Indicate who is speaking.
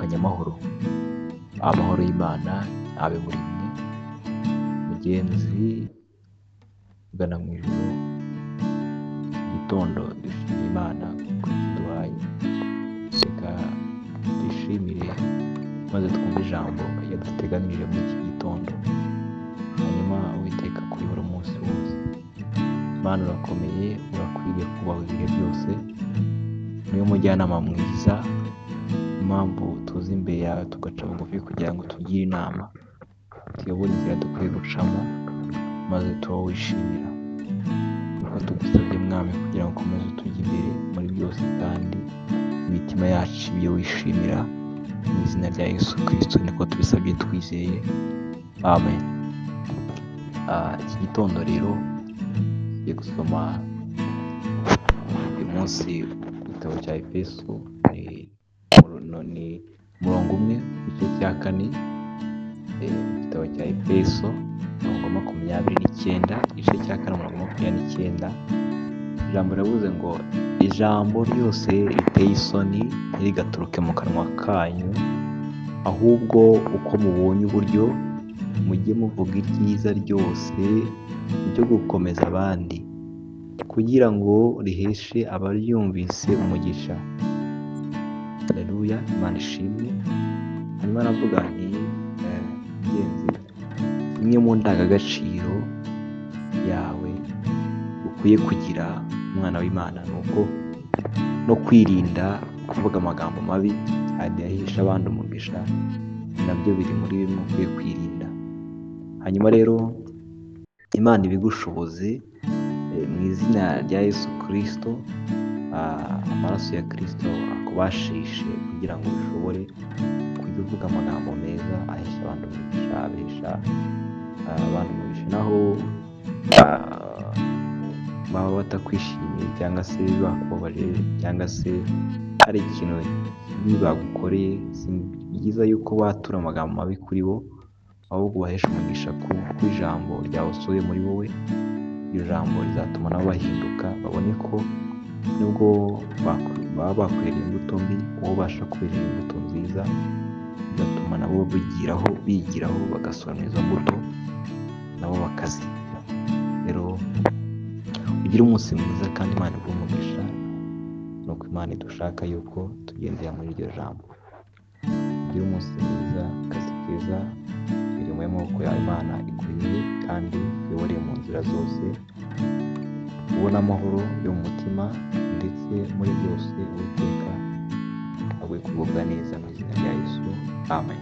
Speaker 1: Mwaramukanye amahoro, amahoro y'Imana abe muri mwe, mugenzi ugana mu ijuru. Iki gitondo dushimira Imana kuko ikiduhaye, reka tuyishimire maze twumve ijambo yaduteganirije muri iki gitondo, hanyuma Uwiteka akuyobore umunsi wose. Mana urakomeye, urakwiriye kubahwa ibihe byose, niwe mujyanama mwiza, impamvu tuza imbere yawe tugaca bugufi kugira ngo tugire inama, tuyobore inzira dukwiye gucamo, maze tuba wishimira. Niko tugusabye Mwami kugira ngo ukomeze utujye imbere muri byose kandi imitima yacu ibyo wishimira, mu izina rya Yesu Kristo niko tubisabye twizeye, amen. Iki gitondo rero tugiye gusoma uyu munsi igitabo cya Efeso, ni umurongo umwe igice cya 4, igitabo cya Efeso umurongo 29, igice cya 4 umurongo 29. Ijambo riravuze ngo ijambo ryose riteye isoni ntirigaturuke mu kanwa kanyu, ahubwo uko mubonye uburyo mujye muvuga ibyiza ryose ryo gukomeza abandi, kugira ngo riheshe abaryumvise umugisha. Haleluya, Imana ishimwe. Hanyuma aravuga nti mugenzi, imwe mu ndangagaciro yawe ukwiye kugira umwana w'Imana ni uko no kwirinda kuvuga amagambo mabi adahesha abandi umugisha, nabyo biri muri bimwe ukwiye kwirinda. Hanyuma rero Imana ibigushoboze mu izina rya Yesu Kristo, amaraso ya Kristo akubashishe kugira ngo ushobore kujya uvuga amagambo meza ahesha abandi umugisha, abesha abandi umugisha. Naho baba batakwishimiye cyangwa se bakubabaje cyangwa se hari ikintu kibi bagukoreye, si byiza yuko watura amagambo mabi kuri bo, ahubwo ubaheshe umugisha kuko ijambo ryawe muri wowe. Iryo jambo rizatuma nabo bahinduka, babone ko nubwo baba bakwereye imbuto mbi, wowe ubasha kuberera imbuto nziza, bigatuma nabo bigiraho bagasoroma izo mbuto nabo bakazirya. Rero ugire umunsi mwiza kandi Imana iguhe umugisha, nuko Imana idushaka yuko tugendera muri iryo jambo. Ugire umunsi mwiza, akazi keza, imirimo y'amaboko yawe Imana iguhire kandi ikuyobore mu nzira zose, ubone amahoro yo mu mutima, ndetse muri byose Uwiteka aguhe kugubwa neza mu izina rya Yesu, amen.